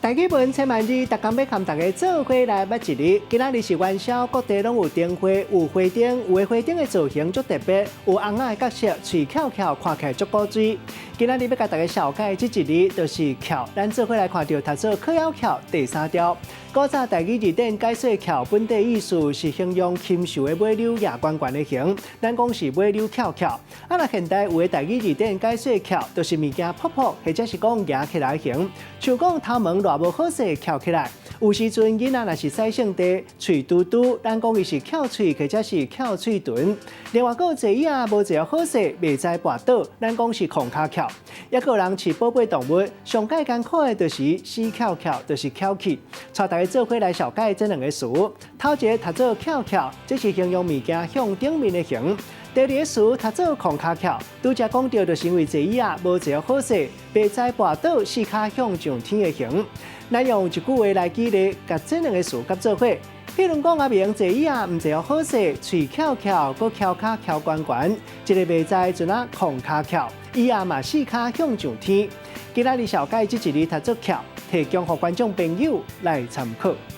台語文千萬字，逐工欲共大家做伙來捌一字。今仔日是元宵，各地攏有燈會，有花燈，有的花燈的造型足特別，有尪仔的角色，喙翹翹，看起來足古錐。今仔日欲共大家紹介這一字，就是翹。咱做伙來看著讀做可枵翹第三調。古早台語字典解說翹本底意思是形容禽獸的尾溜攑懸懸的形，咱講是尾溜翹翹。啊，若現代有的台語字典解說翹，就是物件噗噗，或者是講夯起來的形，像講頭毛偌無好勢翹起來。有時陣囡仔若是洗聖地，喙嘟嘟，咱講伊是翹喙，或者是翹喙唇。另外，閣有濟椅仔無坐好勢，袂知跋倒，咱講是空跤翹。抑閣有人飼寶貝動物，上蓋艱苦的就是死翹翹，就是翹起。帶大家做伙來紹介這兩个詞，頭一个讀做翹翹，這是形容物件向頂面的形；第二個詞讀做空跤翹，拄才講著就是因為坐椅仔無坐好勢，袂知跋倒，四跤向上天的形。咱用一句話來舉例，共這兩个詞佮做伙。譬如講阿明坐椅仔毋坐好勢，喙翹翹，閣蹺跤蹺懸懸，這个袂知陣仔空跤翹，椅仔嘛四跤向上天。今仔日紹介這一字讀做翹，提供予觀眾朋友來參考。